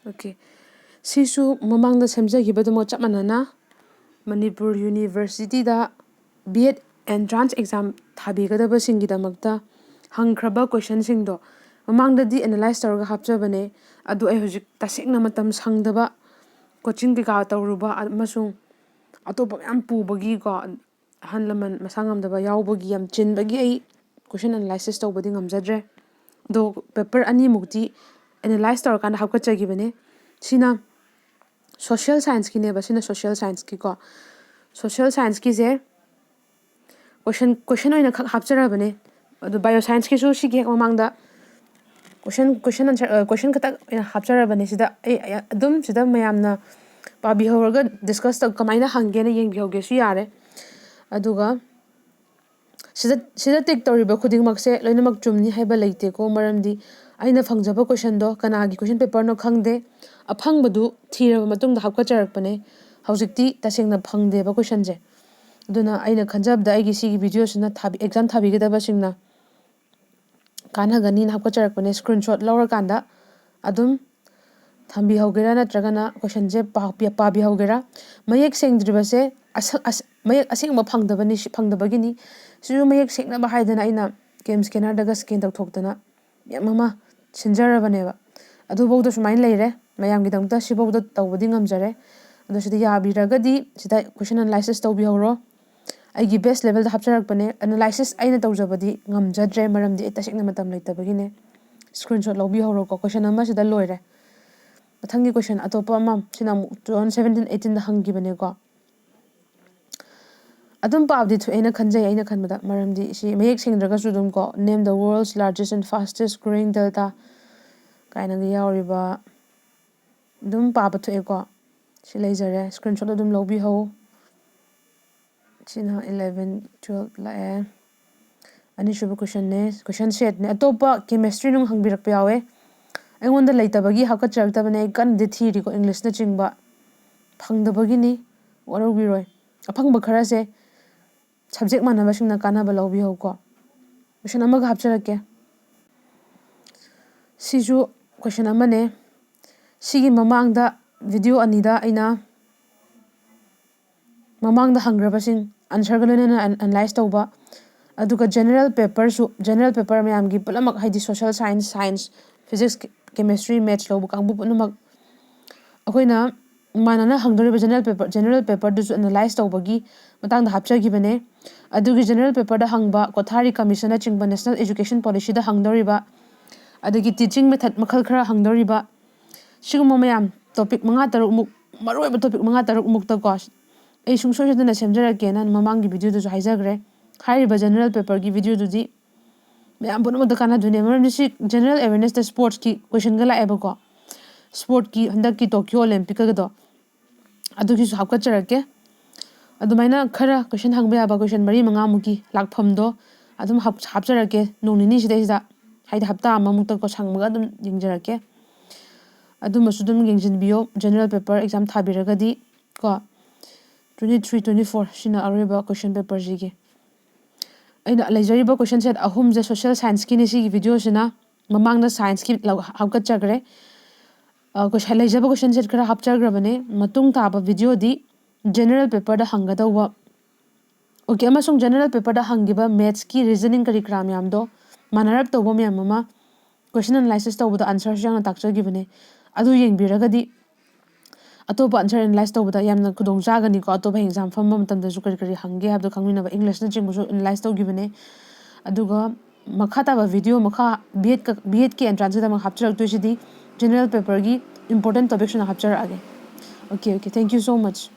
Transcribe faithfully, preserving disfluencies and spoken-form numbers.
Okay, ꯁꯤꯁꯨ ꯃꯃꯥꯡꯗ ꯁꯦꯝꯖꯈꯤꯕꯗꯨꯃ ꯆꯞ ꯃꯥꯟꯅꯅ ꯃꯅꯤꯄꯨꯔ ꯌꯨꯅꯤꯚꯔꯁꯤꯇꯤꯗ B.Ed entrance exam ꯊꯥꯕꯤꯒꯗꯕꯁꯤꯡꯒꯤꯗꯃꯛꯇ ꯍꯪꯈ꯭ꯔꯕ questionꯁꯤꯡꯗꯣ ꯃꯃꯥꯡꯗꯗꯤ analyse ꯇꯧꯔꯒ ꯍꯥꯞꯆꯕꯅꯦ꯫ ꯑꯗꯨ ꯑꯩ ꯍꯧꯖꯤꯛ ꯇꯁꯦꯡꯅ ꯃꯇꯝ ꯁꯪꯗꯕ, coaching ꯀꯩꯀꯥ ꯇꯧꯔꯨꯕ ꯑꯃꯁꯨꯡ ꯑꯇꯣꯞꯄ ꯃꯌꯥꯝ ꯄꯨꯕꯒꯤꯀꯣ, ꯑꯍꯜ ꯂꯃꯟ ꯃꯁꯥ ꯉꯝꯗꯕ ꯌꯥꯎꯕꯒꯤ ꯌꯥꯝ ꯆꯤꯟꯕꯒꯤ ꯑꯩ question analysis ꯇꯧꯕꯗꯤ ꯉꯝꯖꯗ꯭ꯔꯦ꯫ ꯑꯗꯣ paper ꯑꯅꯤꯃꯨꯛꯇꯤ analyse ꯇꯧꯔꯀꯥꯟꯗ ꯍꯥꯞꯀꯠꯆꯈꯤꯕꯅꯦ꯫ ꯁꯤꯅ social scienceꯀꯤꯅꯦꯕ, ꯁꯤꯅ social scienceꯀꯤꯀꯣ꯫ Social scienceꯀꯤꯁꯦ question, question ꯑꯣꯏꯅ ꯈꯛ ꯍꯥꯞꯆꯔꯕꯅꯦ꯫ ꯑꯗꯣ bio scienceꯀꯤꯁꯨ ꯁꯤꯒꯤ ꯍꯦꯛ ꯃꯃꯥꯡꯗ question, question answer, question ꯈꯛꯇ ꯑꯣꯏꯅ ꯍꯥꯞꯆꯔꯕꯅꯦ꯫ ꯁꯤꯗ ꯑꯩ ꯑꯗꯨꯝ ꯁꯤꯗ ꯃꯌꯥꯝꯅ ꯄꯥꯕꯤꯍꯧꯔꯒ discuss ꯇꯧ, ꯀꯃꯥꯏꯅ ꯍꯪꯒꯦꯅ ꯌꯦꯡꯕꯤꯍꯧꯒꯦꯁꯨ ꯌꯥꯔꯦ꯫ ꯑꯗꯨꯒ ꯁꯤꯗ, ꯁꯤꯗ tick ꯇꯧꯔꯤꯕ ꯈꯨꯗꯤꯡꯃꯛꯁꯦ ꯂꯣꯏꯅꯃꯛ ꯆꯨꯝꯅꯤ ꯍꯥꯏꯕ ꯂꯩꯇꯦꯀꯣ, ꯃꯔꯝꯗꯤ ꯑꯩꯅ ꯐꯪꯖꯕ questionꯗꯣ ꯀꯅꯥꯒꯤ question paperꯅꯣ ꯈꯪꯗꯦ꯫ ꯑꯐꯪꯕꯗꯨ ꯊꯤꯔꯕ ꯃꯇꯨꯡꯗ ꯍꯥꯞꯀꯠꯆꯔꯛꯄꯅꯦ꯫ ꯍꯧꯖꯤꯛꯇꯤ ꯇꯁꯦꯡꯅ ꯐꯪꯗꯦꯕ questionꯁꯦ꯫ ꯑꯗꯨꯅ ꯑꯩꯅ ꯈꯟꯖꯕꯗ ꯑꯩꯒꯤ ꯁꯤꯒꯤ videoꯁꯤꯅ ꯊꯥꯕꯤ-, exam ꯊꯥꯕꯤꯒꯗꯕꯁꯤꯡꯅ ꯀꯥꯟꯅꯒꯅꯤꯅ ꯍꯥꯞꯀꯠꯆꯔꯛꯄꯅꯦ꯫ Screenshot ꯂꯧꯔꯀꯥꯟꯗ ꯑꯗꯨꯝ ꯊꯝꯕꯤꯍꯧꯒꯦꯔꯥ ꯅꯠꯇ꯭ꯔꯒꯅ questionꯁꯦ ꯄꯥ-, ꯄꯥꯕꯤꯍꯧꯒꯦꯔꯥ? ꯃꯌꯦꯛ ꯁꯦꯡꯗ꯭ꯔꯤꯕꯁꯦ ꯑꯁ-, ꯑꯁ-, ꯃꯌꯦꯛ ꯑꯁꯦꯡꯕ ꯐꯪꯗꯕꯅꯤ, ꯁꯤ ꯐꯪꯗꯕꯒꯤꯅꯤ꯫ ꯁꯤꯁꯨ ꯃꯌꯦꯛ ꯁꯦꯡꯅꯕ ꯍꯥꯏꯗꯅ ꯑꯩꯅ cam scannerꯗꯒ scan ꯇꯧꯊꯣꯛꯇꯅ ꯃꯌꯥꯝ ꯑꯃ ꯁꯤꯟꯖꯔꯕꯅꯦꯕ꯫ ꯑꯗꯨꯐꯥꯎꯗ ꯁꯨꯃꯥꯏꯅ ꯂꯩꯔꯦ꯫ ꯃꯌꯥꯝꯒꯤꯗꯃꯛꯇ ꯁꯤꯐꯥꯎꯗ ꯇꯧꯕꯗꯤ ꯉꯝꯖꯔꯦ꯫ ꯑꯗꯣ ꯁꯤꯗ ꯌꯥꯕꯤꯔꯒꯗꯤ ꯁꯤꯗ question analysis ꯇꯧꯕꯤꯍꯧꯔꯣ꯫ ꯑꯩꯒꯤ best levelꯗ ꯍꯥꯞꯆꯔꯛꯄꯅꯦ꯫ Analysis ꯑꯩꯅ ꯇꯧꯖꯕꯗꯤ ꯉꯝꯖꯗ꯭ꯔꯦ, ꯃꯔꯝꯗꯤ ꯑꯩ ꯇꯁꯦꯡꯅ ꯃꯇꯝ ꯂꯩꯇꯕꯒꯤꯅꯦ꯫ Screenshot ꯂꯧꯕꯤꯍꯧꯔꯣꯀꯣ꯫ Question ꯑꯃ ꯁꯤꯗ ꯂꯣꯏꯔꯦ꯫ ꯃꯊꯪꯒꯤ question ꯑꯇꯣꯞꯄ ꯑꯃ, ꯁꯤꯅ ꯑꯃꯨꯛ two thousand seventeen eighteenꯗ ꯍꯪꯈꯤꯕꯅꯦꯀꯣ꯫ ꯑꯗꯨꯝ ꯄꯥꯕꯗꯤ ꯊꯣꯛꯑꯦꯅ ꯈꯟꯖꯩ, ꯑꯩꯅ ꯈꯟꯕꯗ, ꯃꯔꯝꯗꯤ ꯁꯤ ꯃꯌꯦꯛ ꯁꯦꯡꯗ꯭ꯔꯒꯁꯨ ꯑꯗꯨꯝ ꯀꯣ, "Name the world's largest and fastest growing delta" ꯀꯥꯏꯅꯒ ꯌꯥꯎꯔꯤꯕ, ꯑꯗꯨꯝ ꯄꯥꯕ ꯊꯣꯛꯑꯦꯀꯣ꯫ ꯁꯤ ꯂꯩꯖꯔꯦ, screenshot ꯑꯗꯨꯝ ꯂꯧꯕꯤꯍꯧ꯫ ꯁꯤꯅ eleven, twelve ꯂꯥꯛꯑꯦ꯫ ꯑꯅꯤꯁꯨꯕ questionꯅꯦ, question setꯅꯦ꯫ ꯑꯇꯣꯞꯄ chemistry ꯅꯨꯡ ꯍꯪꯕꯤꯔꯛꯄ ꯌꯥꯎꯋꯦ꯫ ꯑꯩꯉꯣꯟꯗ ꯂꯩꯇꯕꯒꯤ ꯍꯥꯞꯀꯠꯆꯔꯛꯇꯕꯅꯦ, ꯑꯩ ꯀꯟꯅꯗꯤ ꯊꯤꯔꯤꯀꯣ, Englishꯅꯆꯤꯡꯕ꯫ ꯐꯪꯗꯕꯒꯤꯅꯤ, ꯋꯥꯔꯧꯕꯤꯔꯣꯏ꯫ ꯑꯐꯪꯕ ꯈꯔꯁꯦ subject ꯃꯥꯟꯅꯕꯁꯤꯡꯅ ꯀꯥꯟꯅꯕ ꯂꯧꯕꯤꯍꯧꯀꯣ꯫ Question ꯑꯃꯒ ꯍꯥꯞꯆꯔꯛꯀꯦ꯫ ꯁꯤꯁꯨ question ꯑꯃꯅꯦ꯫ ꯁꯤꯒꯤ ꯃꯃꯥꯡꯗ video ꯑꯅꯤꯗ ꯑꯩꯅ ꯃꯃꯥꯡꯗ ꯍꯪꯈ꯭ꯔꯕꯁꯤꯡ answerꯒ ꯂꯣꯏꯅꯅ analyze ꯇꯧꯕ, ꯑꯗꯨꯒ general paperꯁꯨ, general paper ꯃꯌꯥꯝꯒꯤ ꯄꯨꯝꯅꯃꯛ, ꯍꯥꯏꯗꯤ social science, science, physics, chemistry, maths ꯂꯧꯕ ꯀꯥꯡꯕꯨ ꯄꯨꯝꯅꯃꯛ ꯑꯩꯈꯣꯏꯅ ꯃꯥꯟꯅꯅ ꯍꯪꯗꯣꯔꯤꯕ general paper, general paperꯗꯨꯁꯨ analyze ꯇꯧꯕꯒꯤ ꯃꯇꯥꯡꯗ ꯍꯥꯞꯆꯈꯤꯕꯅꯦ꯫ ꯑꯗꯨꯒꯤ general paperꯗ ꯍꯪꯕ, ꯀꯣꯊꯥꯔꯤ commissionꯅꯆꯤꯡꯕ national education policyꯗ ꯍꯪꯗꯧꯔꯤꯕ, ꯑꯗꯒꯤ teaching method ꯃꯈꯜ ꯈꯔ ꯍꯪꯗꯧꯔꯤꯕ, ꯁꯤꯒꯨꯝꯕ ꯃꯌꯥꯝ topic ꯃꯉꯥ ꯇꯔꯨꯛꯃꯨꯛ, ꯃꯔꯨꯑꯣꯏꯕ topic ꯃꯉꯥ ꯇꯔꯨꯛꯃꯨꯛꯇꯀꯣ ꯑꯩ ꯁꯨꯡꯁꯣꯏ ꯁꯣꯏꯗꯅ ꯁꯦꯝꯖꯔꯛꯀꯦꯅ ꯃꯃꯥꯡꯒꯤ videoꯗꯁꯨ ꯍꯥꯏꯖꯈ꯭ꯔꯦ꯫ ꯍꯥꯏꯔꯤꯕ general paperꯒꯤ videoꯗꯨꯗꯤ ꯃꯌꯥꯝ ꯄꯨꯝꯅꯃꯛꯇ ꯀꯥꯟꯅꯗꯣꯏꯅꯦ꯫ ꯃꯔꯝꯗꯤ ꯁꯤ general awarenessꯇ sportsꯀꯤ questionꯒ ꯂꯥꯛꯑꯦꯕꯀꯣ, sportsꯀꯤ ꯍꯟꯗꯛꯀꯤ Tokyo Olympicꯀꯗꯣ, ꯑꯗꯨꯒꯤꯁꯨ ꯍꯥꯞꯀꯠꯆꯔꯛꯀꯦ꯫ ꯑꯗꯨꯃꯥꯏꯅ ꯈꯔ question ꯍꯪꯕ ꯌꯥꯕ question ꯃꯔꯤ ꯃꯉꯥꯃꯨꯛꯀꯤ ꯂꯥꯛꯐꯝꯗꯣ ꯑꯗꯨꯝ ꯍꯥꯞ-, ꯍꯥꯞꯆꯔꯛꯀꯦ ꯅꯣꯡ ꯅꯤꯅꯤ ꯁꯤꯗꯩꯁꯤꯗ, ꯍꯥꯏꯗꯤ ꯍꯞꯇꯥ ꯑꯃꯃꯨꯛꯇꯀꯣ ꯁꯪꯕꯒ ꯑꯗꯨꯝ ꯌꯦꯡꯖꯔꯛꯀꯦ꯫ ꯑꯗꯨꯃꯁꯨ ꯑꯗꯨꯝ ꯌꯦꯡꯁꯤꯟꯕꯤꯌꯣ, general paper exam ꯊꯥꯕꯤꯔꯒꯗꯤ ꯀꯣ꯫ Twenty three twenty four ꯁꯤꯅ ꯑꯔꯣꯏꯕ question paperꯁꯤꯒꯤ꯫ ꯑꯩꯅ ꯂꯩꯖꯔꯤꯕ question set ꯑꯍꯨꯝꯁꯦ social scienceꯀꯤꯅꯤ ꯁꯤꯒꯤ videoꯁꯤꯅ꯫ ꯃꯃꯥꯡꯗ scienceꯀꯤ ꯂꯧ-, ꯍꯥꯞꯀꯠꯆꯈ꯭ꯔꯦ꯫ ꯑ, question, ꯂꯩꯖꯕ question set ꯈꯔ ꯍꯥꯞꯆꯈ꯭ꯔꯕꯅꯦ꯫ ꯃꯇꯨꯡ ꯇꯥꯕ videoꯗꯤ general paperꯗ ꯍꯪꯒꯗꯧꯕ, okay, ꯑꯃꯁꯨꯡ general paperꯗ ꯍꯪꯈꯤꯕ mathsꯀꯤ reasoning ꯀꯔꯤ ꯀꯔꯥ ꯃꯌꯥꯝꯗꯣ ꯃꯥꯟꯅꯔꯞ ꯇꯧꯕ ꯃꯌꯥꯝ ꯑꯃ question analysis ꯇꯧꯕꯗ answerꯁꯨ ꯌꯥꯝꯅ ꯇꯥꯛꯆꯈꯤꯕꯅꯦ꯫ ꯑꯗꯨ ꯌꯦꯡꯕꯤꯔꯒꯗꯤ ꯑꯇꯣꯞꯄ answer analyse ꯇꯧꯕꯗ ꯌꯥꯝꯅ ꯈꯨꯗꯣꯡ ꯆꯥꯒꯅꯤꯀꯣ꯫ ꯑꯇꯣꯞꯄ exam ꯐꯝꯕ ꯃꯇꯝꯗꯁꯨ ꯀꯔꯤ ꯀꯔꯤ ꯍꯪꯒꯦ ꯍꯥꯏꯕꯗꯣ ꯈꯪꯃꯤꯟꯅꯕ, Englishꯅꯆꯤꯡꯕꯁꯨ analyse ꯇꯧꯈꯤꯕꯅꯦ꯫ ꯑꯗꯨꯒ ꯃꯈꯥ ꯇꯥꯕ video, ꯃꯈꯥ B.Ed ꯀ-, B.Edꯀꯤ entranceꯀꯤꯗꯃꯛ ꯍꯥꯞꯆꯔꯛꯇꯣꯏꯁꯤꯗꯤ general paperꯒꯤ important topicsꯅ ꯍꯥꯞꯆꯔꯛꯑꯒꯦ꯫ Okay, okay, thank you so much꯫